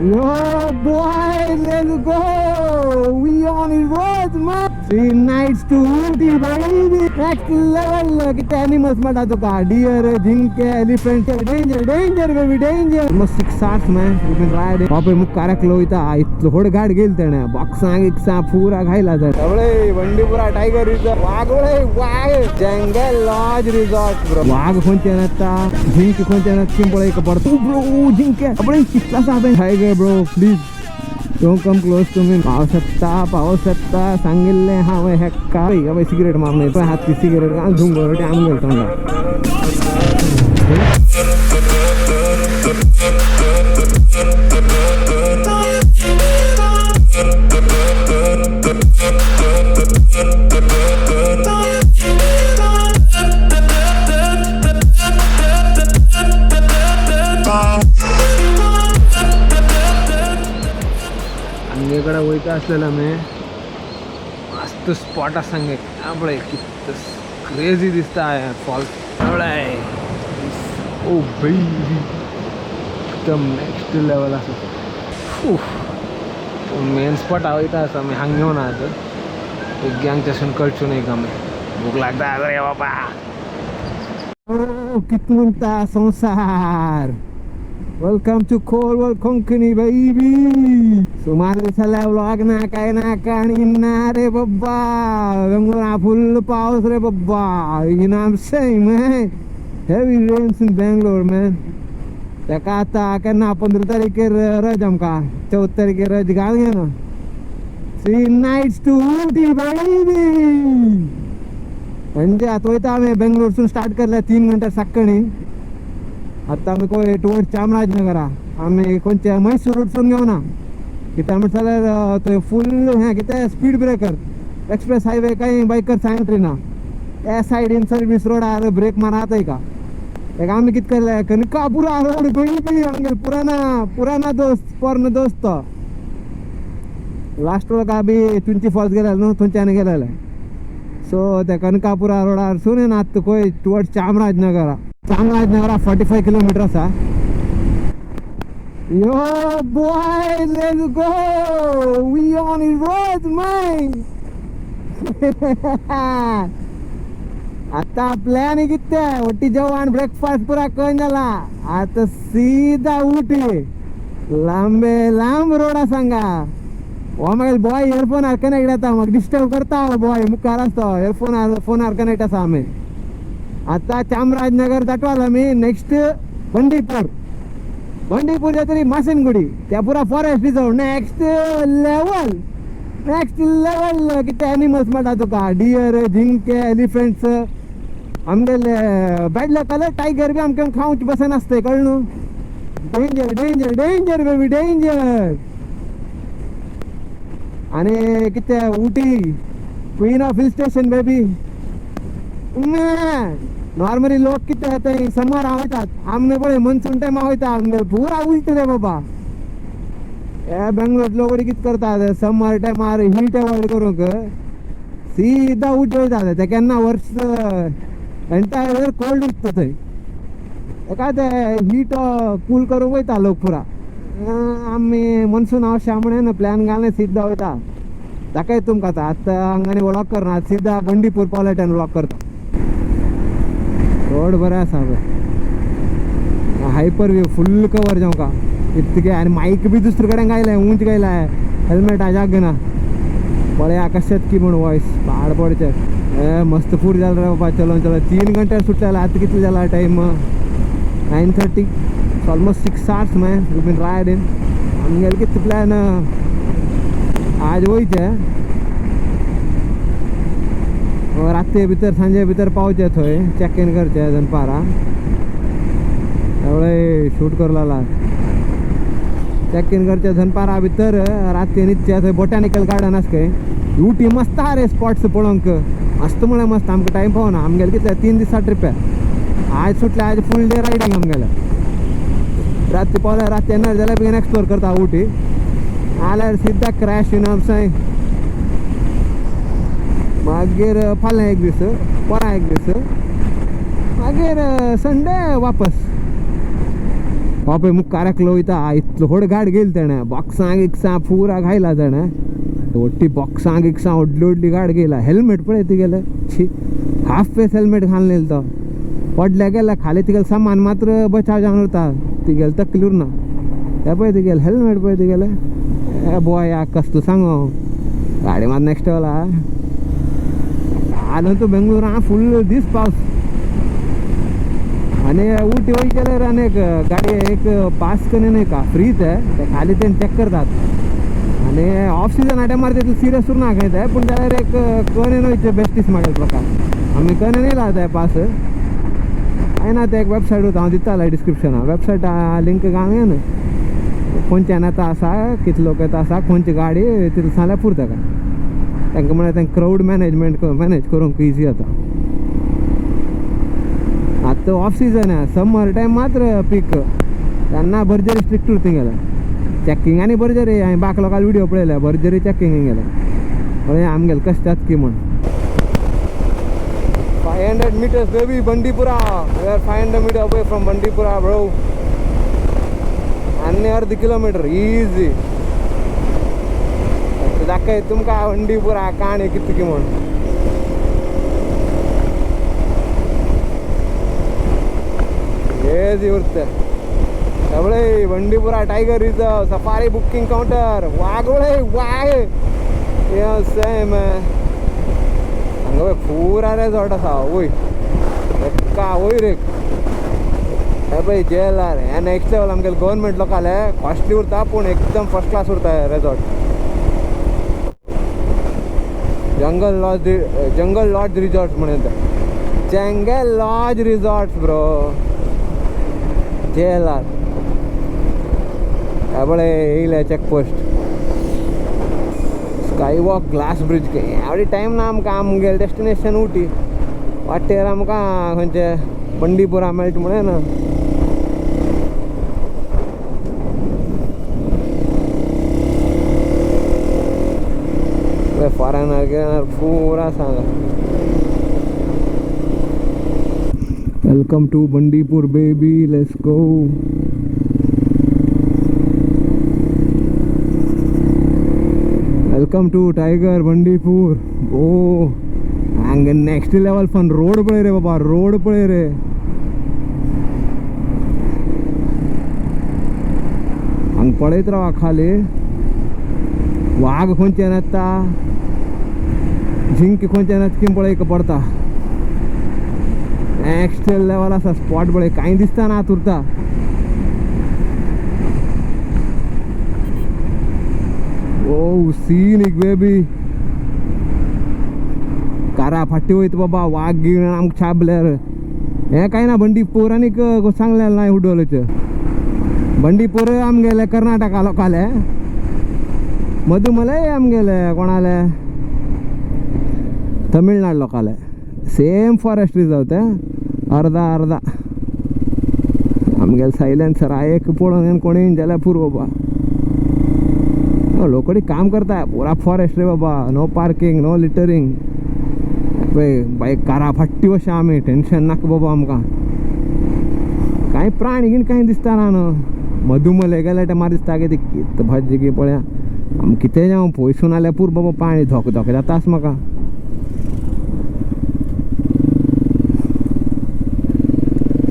Yo boy, let's go. We on the road, man. 3 nights to Ooty, baby. Next level. किती animals म्हणटा तुका, dear, जिंके, elephant. Danger, danger baby, danger. Almost 6 hours, man, we been riding. बापरे, मुखार वयता, इतलो व्हड गाड गेल तेणे, बॉक्सां गिक्सां पुरा घायला. सगळे बंडीपुरा टायगर रिझर्व, वाघोळे वाघ, जंगल लॉज रिसॉर्ट ब्रो. वाघ खंयच्यान येता, जिंके खंयच्यान येता पळय पडतो ब्रो. जिंके पळय कितला आसा. Tiger bro, please don't come close to me. पावस येता, पावस येता, सांगिल्लें हांवें हेका. हांवें सिगरेट मारले, हाती सिगरेट घालून बरोटे आमगेल तोंडार. आमगे कडेन वयता आसलेलो आमी, मस्त स्पॉट आसा हांगे. पळय कितलो क्रेजी दिसता फॉल्स पळय. ओ बेबी, एकदम नेक्स्ट लेवल आसा. मेन स्पॉट वयता आसा आमी. हांगा येवन आतां एक गँग कळचून एक आमी भूक लागता रे बाबा. कित म्हणटा संवसार? Welcome to Colvale Konkani, baby. सुमार दिसाला व्लॉग ना, काय ना, आणि ना रे बाबा. बेंगलोर फुल पाऊस रे बाबा. You know I'm saying, man? Heavy rains in Bangalore, man. तेका आता केन्ना 15 तारखेर रज आमकां, 14 तारखेर रज घाल ना. 3 nights to Ooty, baby. म्हणजे आतां वयता आमी. बेंगलोरसून स्टार्ट करले 3 घंटे सकाळी. आतां आमी खंय टुवर्ड चामराजनगरा. आमी खंयचे मैसूर रूटसून घेवना, कित्याक म्हणटा जाल्यार थंय फूल हें कितें स्पीड ब्रेकर, एक्सप्रेस हायवे, काही बायकर एंट्री ना. त्या सायडीन सर्वीस रोडार ब्रेक मारात का. एक आमी कितें केलें, कनकापुरा रोड पयलीं आमगेले पुराना पुराना दोस्त, पोरनो दोस्त तो. लास्ट वळखा बी तुंची फॉल्स गेलेले न्हू, थंयच्यान गेलेले. सो ते कनकापुरा रोडार सून आतां खंय टुवर्ड्स चामराजनगरा. चामराजनगरा 45 किलोमिटर आसा. Yo boy, let's go. We on the road, man. आता प्लॅन किती, वट्टी जेवण, ब्रेकफास्ट पुरा करून जाला. आता सीधा उटी. लांबे लांब रोड सांगा. हो मागीर बॉय इयरफोनार कनेक्ट जाता, म्हाका डिस्टर्ब करता. बॉय मुखार आसतो, इयरफोनार फोनार कनेक्ट आसा. आमी आता चामराजनगर दाटवाल आमी. नेक्स्ट बंडीपूर, बंडीपूर जातरी मासनगुडी, त्या पुरा forest reserve. Next level, next level. किती एनिमल्स म्हणटा तुका, डियर, जिंके, एलिफंट्स. आमगेले बॅड लक कलर टायगर बी आमकां खावचे बसन आसतय, कळ्ळें न्हू? Danger, danger, danger baby, danger. आणि कितें Ooty, queen of hill station, baby. Normally लोक कितें थंय समर वयतात, आमने पळय मनसून टायमा वयता. आमगे पुरा उलट रे बाबा. हे बेंगलोर लोक कितें करतात, समर टायमार हीट अवॉयड करूंक सीधा उटी वयतात. ते केन्ना वर्स एंटायर कोल्ड उरता थंय, तेका ते हीट कूल करूंक वयता लोक पुरा. आमी मनसून आवश्या म्हणून प्लॅन घालून सीधा वयता. दाखय तुमकां आतां. आतां हांगा व्लॉग करना, सीधा बंडीपूर पावल्या व्लॉग करता. रोड बरें आसा पळय, हायपर व्यू फुल कवर जावंका इतके. आनी मायक बी दुसरे कडेन गायलाय, उंच गायलाय. हेल्मेट हाज्याक घेना, पळया कशें की म्हण वॉयस पाड पडचें. ए मस्त पूर जालें रे बाबा. चलोन चलो 3 घंटे सुटलेले. आतां कितले जाला time? 9:30, almost 6 hours, man, we been riding. आमगेले कितें प्लॅन, आज वयचें राती भितर, सांजे भितर पावचें थंय, चॅक इन करचें दनपारां. एवढे शूट करूं लागला. चॅक इन करचें दनपारा भितर, राती न्हिदचें थंय. बोटॅनिकल गार्डन आसा खंय. उटी मस्त आहा रे स्पॉट्स पळोवंक, मस्त म्हळ्यार मस्त. आमकां टायम पावना. आमगेले कितले 3 दिसा ट्रिप आहे. आज सुटले, आज फुल डे रायडींग आमगेले. राती पावल्यार राती येणार जाल्यार बेगीन एक्सप्लोर करता उटी. आल्यार सिद्धा क्रॅश इन साय. मागीर फाल्यां एक दीस, परां एक दीस, मागीर संडे वापस. बापय मुखार एकलो वयता, इतलो व्हड गाड गेली तेणें, बॉक्सां गिक्सां पुरा घायला तेणें, वट्टी बॉक्सां गिक्सां व्हडली व्हडली गाड गेला. हेल्मेट पळय तिगेलें, छी हाफ फेस हेल्मेट घालून तो पडल्या गेल्या खाली, तिगेलें सामान मात्र बचाव जावन उरता, तिगेलें तकली उरना. हे पळय तिगेलें हेल्मेट पळय तिगेलें, हे बॉय कसलो सांगू, गाडी मात नेक्स्ट लेवल. आलो तूं बेंगळुरा फुल दीस पावस. आनी उटी वयत जाल्यार आनी एक गाडी एक पास करून न्हय का फ्रीच आहे, ते खाली ते चॅक करतात. आनी ऑफ सिजन टायमार तितलें सिरियस उरना खंय ते, पूण जाल्यार एक करून वयचें बेस्ट दीस म्हागेले प्रकार. आमी करून येयला ते पास काय ना, ते एक वेबसायट उरता, हांव दितालें डिस्क्रिप्शना, वेबसायट लिंक घालून न्हय खंयच्यान येता आसा, कितले लोक येता आसा, खंयची गाडी तितलें सांगल्यार पुरता ताका. तांकां म्हळ्यार तांकां क्रावड मॅनेजमेंट मॅनेज करूंक इजी जाता. आतां ऑफ सिजन आहे, समर टायम मात्र पीक, तेन्ना भरजरी स्ट्रिक्ट उरता गेले चॅकिंग. आनी भरजरी हांवें बाक लोकांले व्हिडिओ पळयले, भरजरी चॅकिंग गेले पळय आमगेले कशें जाता की म्हण. 500 meters baby, Bandipur. We are 500 meter away from Bandipur bro. आनी अर्द किलोमीटर इजी. दाखय तुमकां बंडीपुरा काणी कितकी की म्हण. हेजी उरता सगळे Bandipur tiger reserve safari booking counter. वागोळे वाग सेम हांगा पळय पुरा रेजॉर्ट आसा वयर एका वयर एक. हे पळय JLR हे नेक्स्ट लेवल आमगेले गव्हर्मेंट लोकांले कॉस्टली उरता पूण एकदम फर्स्ट क्लास उरता हे resort. Jungle lodge, jungle lodge resort म्हणून येता, जंगल लॉज रिजॉर्ट्स ब्रो JLR. हे पळय येयले check post, sky walk glass bridge. आवडी टायम ना आमकां, आमगेलें डेस्टिनेशन उटी, वाटेर आमकां खंयचे बंडीपुरा मेळटा म्हणून ना. फॉरेनर गिरेनर पुरा सांगा. Welcome to Bandipur baby, let's go. Welcome to tiger Bandipur. ओ हांगा नेक्स्ट लेवल फन रोड पळय रे बाबा, रोड पळय रे. हांगा पळयत राव खाली वाग खंयच्यान येता, जिंक खंयच्यान येता की पळय पडता. नेक्स्ट लेवल आसा स्पॉट पळय, कांय दिसता ना उरता. ओ सीन बेबी, कारा फाटी वयता बाबा, वाग घेवन आमकां छापल्यार. हें कांय ना बंडीपूर आनीक सांगलें ना हुडोलेचें. बंडीपूर आमगेले कर्नाटका लोकाले, मधुमलय आमगेले कोणाले तमिळनाड लोकाले. सेम फॉरेस्ट रिजर्व ते अर्धा अर्धा. आमगेले सायलेन्सर एक पळोवन कोणी जाल्यार पुरो बाबा. लोकडी काम करता पुरा फॉरेस्ट रे बाबा, नो पार्किंग नो लिटरिंग. पळय बाय कारा फाटी वशा आमी, टेन्शन नाका बाबा आमकां. कांय प्राणी बीन कांय दिसता ना न्हू. मधुमलय गेल्यार टायमार दिसता की ती कित भाजी की पळया आम कितें जावं पयसून आल्यार पूर बाबा, पाणी धोक धोक जाताच म्हाका.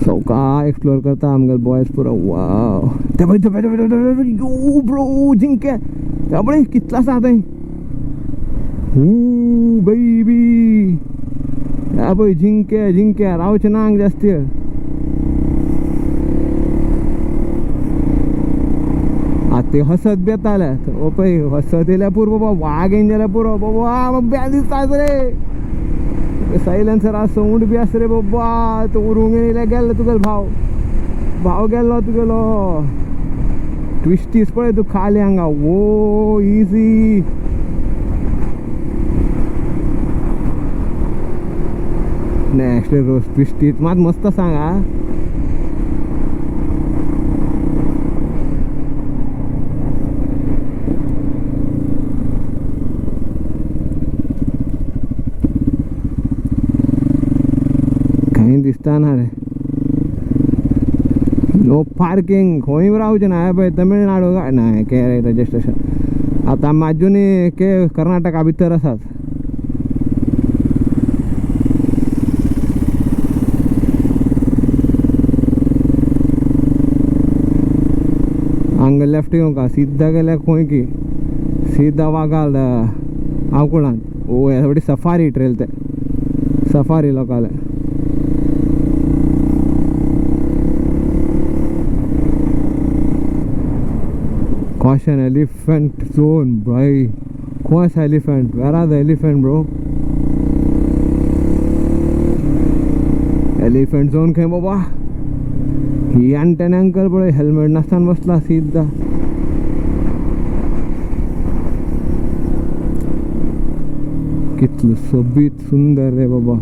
सवका एक्सप्लोर करता आमगेले बॉयज पुरो. वाव ते पळय ते पळय यो ब्रो जिंके ते पळय कितलो आसा थंय. हू बेबी हे पळय जिंके जिंके रावचें ना हांगा जास्ती. आतां ते हसत बी येताले, ओ पळय हसत येयल्यार पुरो बाबा, वाग येयन जाल्यार पुरो बाबा, बेल दिसता रे. सायलेन्सर आसा, सवंड बी आसा रे बाबा. तो उरूंक येयल्यार गेल्लो तुगेलो भाव, भाव गेल्लो तुगेलो. ट्विस्टीस पळय तूं खाली हांगा, ओ इजी. नेक्स्ट रोज ट्विस्टीत मात मस्त सांगा. कांय दिसता ना रे. नो पार्किंग खंय रावचें ना. हें पळय तमिळनाडू ना के रजिस्ट्रेशन. आतां आमी आजुनूय के कर्नाटका भितर आसात. हांगा लेफ्ट घेवंका सीधा गेल्यार खंय की सीधा वागाल आंवकुळान. ओ हे सफारी ट्रेल ते सफारी लोकांले. Caution elephant zone भाई. खंय आसा elephant? Where are the elephant bro? Elephant zone खंय बाबा? ही आनी तेणे अंकल पळय हेल्मेट नासतना बसला सीधा. कितलो सोबीत सुंदर रे बाबा.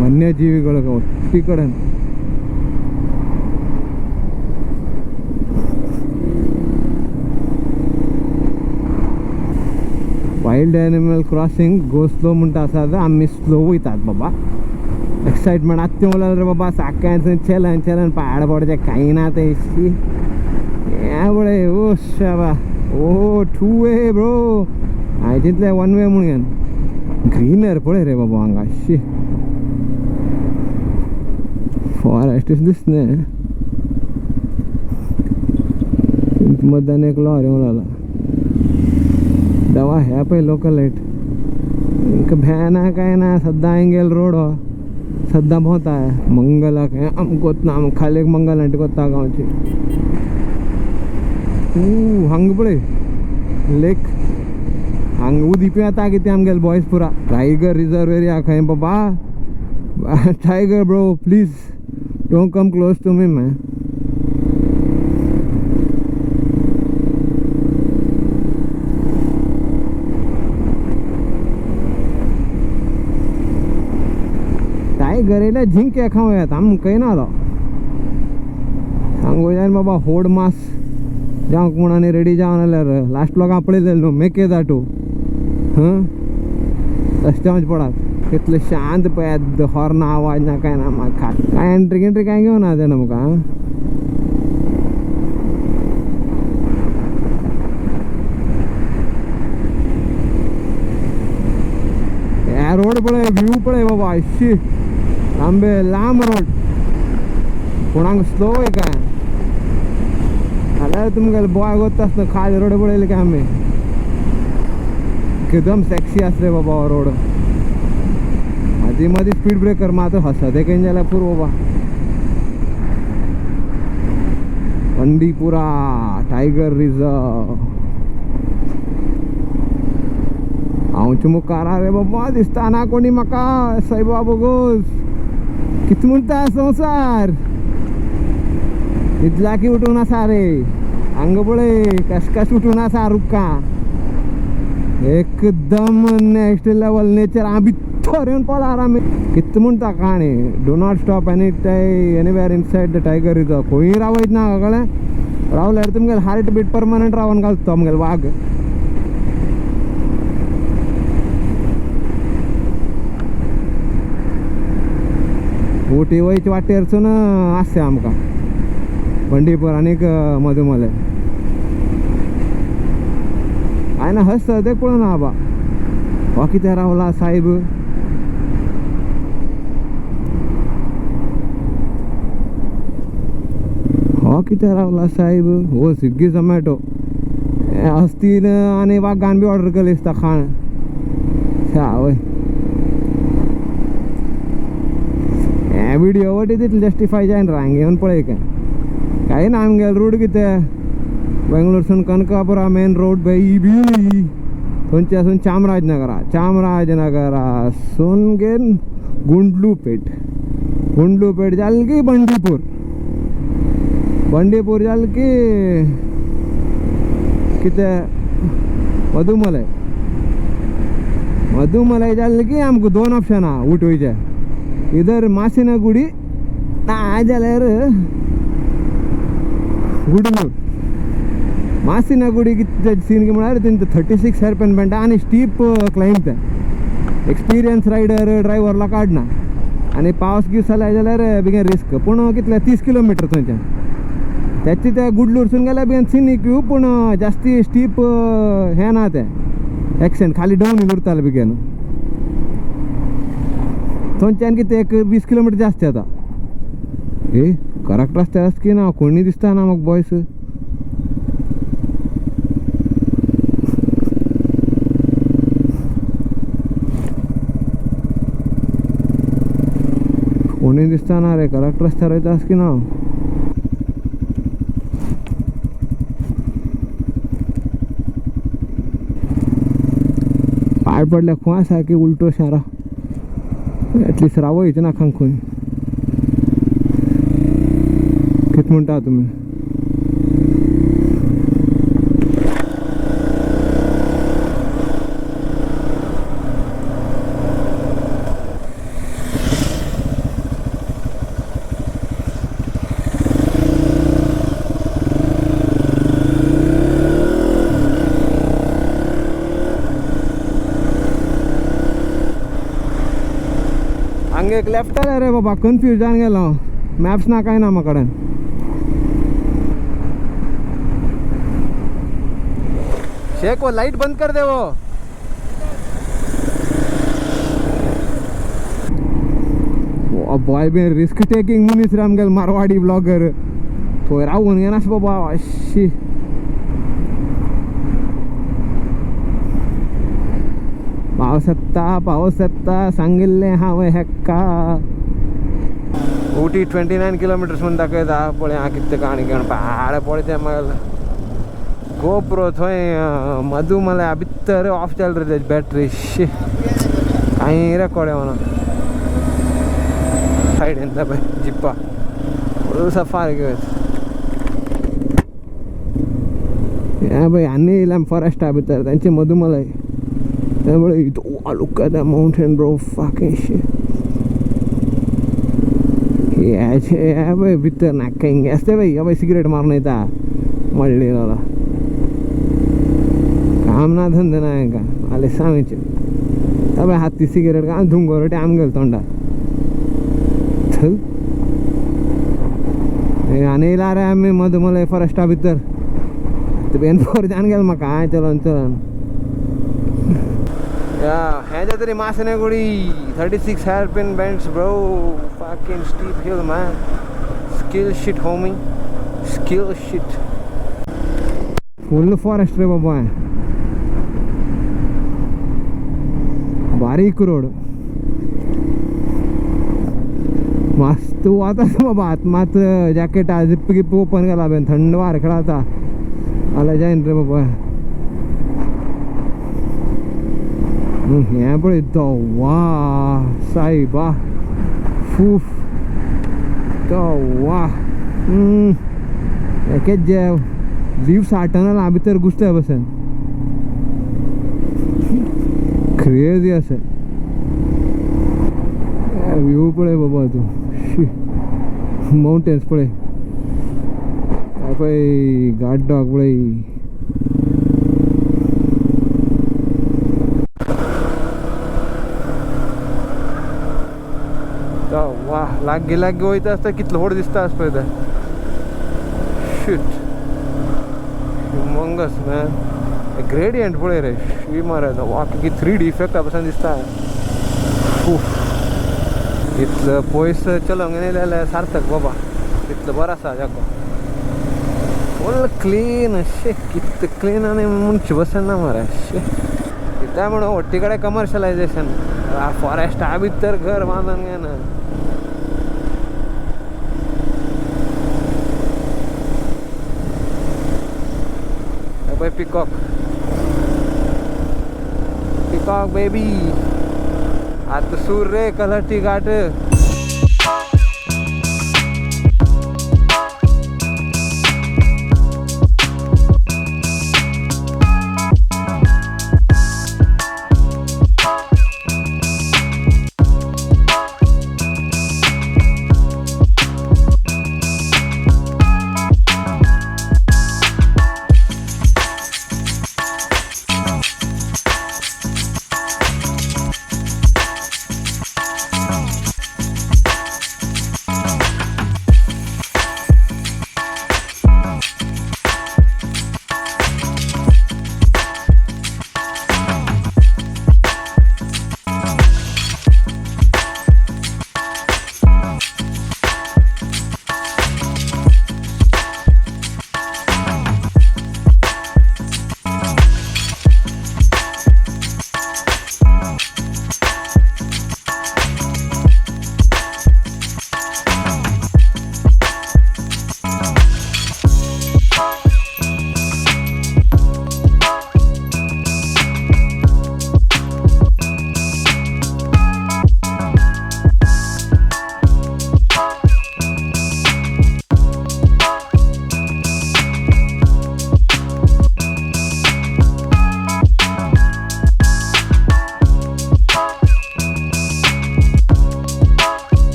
वन्यजीविಗಳು ಒಟ್ಟಿ ಕಡೆ. Wild animal crossing go slow म्हणटा आसा आमी स्लो वयतात बाबा. एक्सायटमेंट आत्तें उरलें रे बाबा. साकान चलन चलन पाड पडचें कांय ना तें. हें पळय ओ शाबा ओ टू वे ब्रो. हांवें चिंतलें वन वे म्हणून. ग्रीनर पळय रे बाबा हांगा. शी फॉरेस्ट दिसने मध्यान एक लॉरी उरला दवा हे पळय लोकल लायट. भॅन काय ना सद्दां हिंगेल रोड हो सद्दां भोंवता. मंगलाक हें आमकां वतना आमकां खाली एक मंगल आंटी कोत्ता गांवची. हांगा पळय लेक. हांगा उदीक येता कितें आमगेले बॉयज पुरा. टायगर रिजर्व एरिया खंय बाबा. Tiger bro please don't come close to me man. Tiger येयल्यार जिंके खावं येता आमकां ना तो. सांगू जाय बाबा होड मास जावंक म्हूण आनी रेडी जावन जाल्यार लास्ट लोकां पळयलें न्हू मेकेदाटू. हं तशें जावचें पडात. कितले शांत पळयात हॉर्न आवाज ना काय ना. म्हाका काय एंट्री गेंट्री काय घेवना तेणें म्हाका. हे रोड पळय व्यू पळय बाबा. शी लांबे लांब रोड. कोणाक स्लो काय जाल्यार तुमगेले बॉय वता आसतना खाली रोड पळयले काय आमी. एकदम सेक्सी आस रे बाबा हो रोड. मदीं मदीं स्पीड ब्रेकर मात हसत एक जाल्यार पुरो बाबा. Bandipur tiger reserve. हांवच्या मुखार रे बाबा दिसता ना कोणी म्हाका. साईबाबा गोस कितें म्हणटा संवसार इतल्याकी उठून आसा रे. हांगा पळय कश उठून आसा रुखां. एकदम नेक्स्ट लेवल नेचर. हांव भितर येवन पळार आमी. कितें म्हणटा काणी. Do not stop any anywhere inside the tiger reserve. खंय रावयत ना कळ्ळें. रावल्यार तुमगेले हार्ट बीट परमनंट रावन घालता आमगेले वाग. उटी वयचे वाटेरसून आसता आमकां बंडीपूर आनीक मदुमले. हांवें हस तें पळोवना बाबा. हो कितें रावला साहेब. हो कितें रावला साहेब. हो स्विगी झोमॅटो. हस्तीन आनी वागान बी ऑर्डर केलें दिसता खाण. आवय, हे व्हिडिओ वटी तितले जस्टिफाय जायना. रांग येवन पळय काय काय ना. आमगेलो रूट कितें, बेंगलोरसून Kanakapura main road baby, थंयच्यासून Chamarajanagara, चामराजनगरासून घेन गुंडलूपेट, गुंडलूपेट जालें की बंडीपूर, बंडीपूर जालें की कितें मधुमलय, मधुमलय जालें की आमकां दोन ऑप्शन आहा उट वयचे, इधर मासिनगुडी ना जाल्यार गुडलूर. मासिनगुडी कितें सीन की म्हळ्यार तेंचे 36 हेअरपिन बेंड आनी स्टीप क्लायंब तें. एक्सपिरियन्स रायडर ड्रायव्हरला काडना आनी पावस गिवस जाल्यार जाल्यार बेगीन रिस्क. पूण कितले 30 किलोमिटर थंयच्यान त्याचे ते गुडलूरसून गेल्यार बेगीन सिनीक व्यू, पूण जास्ती स्टीप हें ना तें एक्सेंट खाली डावन उरतालें बेगीन. थंयच्यान कितें एक 20 किलोमिटर जास्त येता. ए करेक्ट रस्त्यार आसा की ना, कोणी दिसता ना म्हाका बॉयस. कोणी दिसता ना रे, करेक्ट रस्त्यार वयता आसा की ना. पाड पडल्या खंय आसा की उलटो शारा, एटलिस्ट रावय ना खांक खंय. कित म्हणटा तुमी? हांगा एक लेफ्ट आले रे बाबा, कन्फ्यूज जावन गेलो, मॅप्स ना काय ना म्हाका कडेन. शेख वो लाइट बंद कर दे वो. बॉय बी रिस्क टेकिंग मनीस रे आमगेलो मारवाडी ब्लॉगर. थंय रावून घेनास बाबा अशी. पावस येता पावस येता सांगिल्लें हांवें हेका. उटी 29 किलोमिटर्स म्हूण दाखयता. पळय हांव कितें काणी घेवन पाड पळय तें मागीर गोप्रो थंय मधुमलया भितर ऑफ जाल रे तेजी बॅटरी. शी कांय रेकॉर्ड येवना. सायडीन पळय जिप्पा फूल सफार घेवत. हें पळय आनी येयल्या फॉरेस्टा भितर तेंचे मधुमलय. त्यामुळे look at that mountain bro, fucking shit. हे पळय भितर नाका हिंगे आसता पळय, हे पळय सिगरेट मारून येता मळ्ळी काम ना धंदे ना हांकां आले सांगचे. पळय हाती सिगरेट का धुंगोरटे आमगेले तोंडार. आनी येयला रे आमी मधुमलय फॉरेस्टा भितर. बेन फोर जावन गेलो म्हाका हांवें चलोन चलोन. हें जाता Masinagudi 36 hairpin bends bro, fucking steep hill man, skill shit homie, skill shit. Full forest रे बाबा, बारीक रोड, मस्त वता बाबा. आत मात जॅकेट जिप्प गिप्प ओपन केला बेन, थंड वार खेळाता आल्या जायन रे बाबा. हें पळय तो वा साईबा फूफ तो वा एकेच जे लिव्स आटना भितर घुसता बसन, क्रेजी आसा. व्यू पळय बाबा तूं, शी माउंटेन्स पळय, पळय गार्ड डॉग पळय. वा लागीं लागीं वयता आसता कितलो व्हड दिसता आसता पळय तें. शीट ह्युमंगस मॅन, ग्रेडियंट पळय रे, शी मरे वा की 3D effect पासून दिसता. उफ इतलो पयस चलोवंक येयलें जाल्यार सार्थक बाबा, इतलो बरो आसा जागो. फुल क्लीन अशें कित क्लीन आनी म्हणचे बसना मरे अशें कित्याक म्हणून वट्टी कडेन कमर्शलायजेशन फॉरेस्टा भितर घर बांदून घेना. पळय पिकॉक, पिकॉक बेबी. आतां सूर रे कलटी घाट.